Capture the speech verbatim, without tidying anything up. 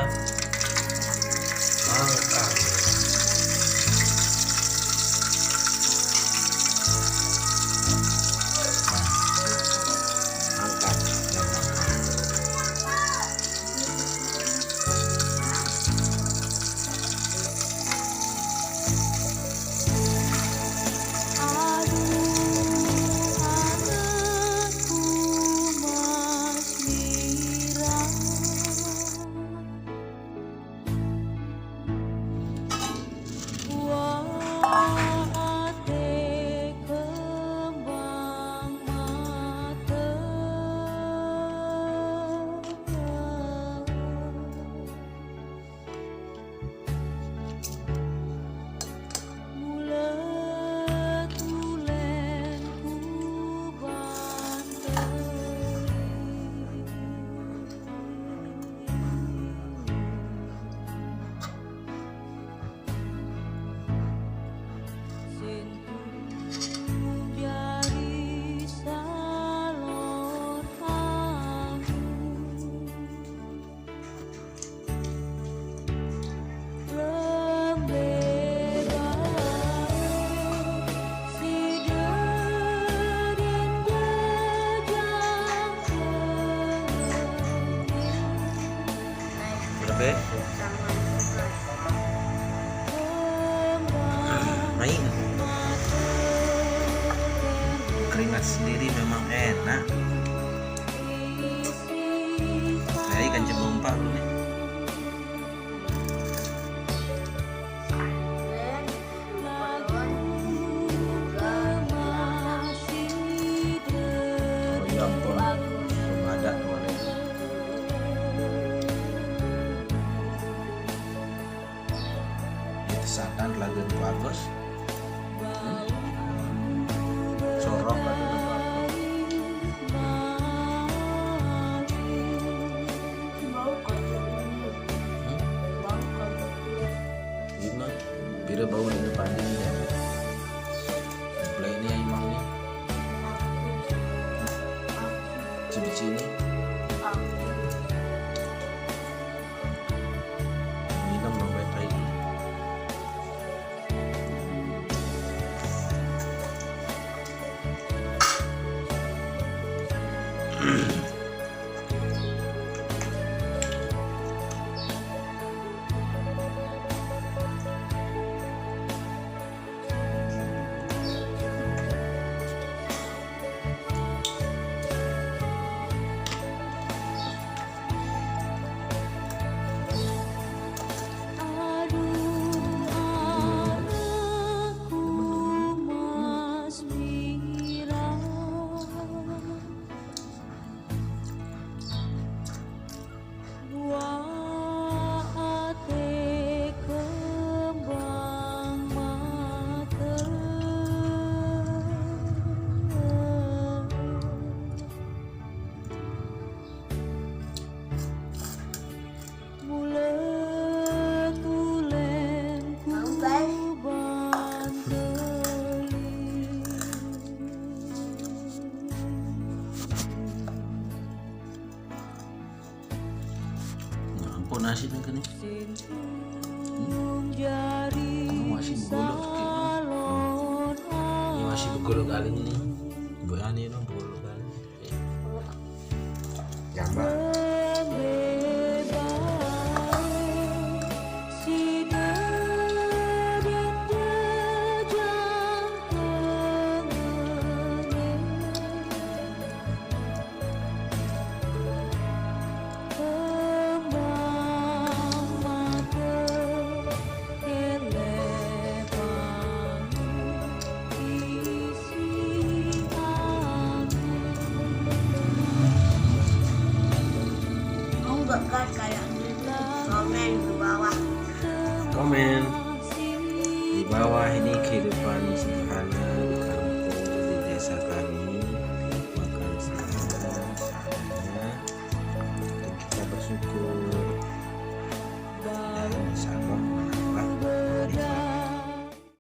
Makan. Angkat dan makan. Lebih. Main. Keringat sendiri memang enak. Saya ikan cebong empat dulu nih. Oh ya ampun, ada teman. Itu satan lagi bagus. Sorok atau apa? Bau kocok ini. Hmm? Bau kocok ini. Gimana? Pira bau ini padi ini ya? Mulai ini ya imang ini. Cibici ini. Minum sampai tai. Nah, ampun nasi nang kene. Hmm? Kamu masih begolok kayak ini. Ini masih begolok kali ini. Berani dong begolok kali ini. Gambar. Kamu gak gas kayak gitu. Komen di bawah. Komen di bawah. Ini kehidupan sederhana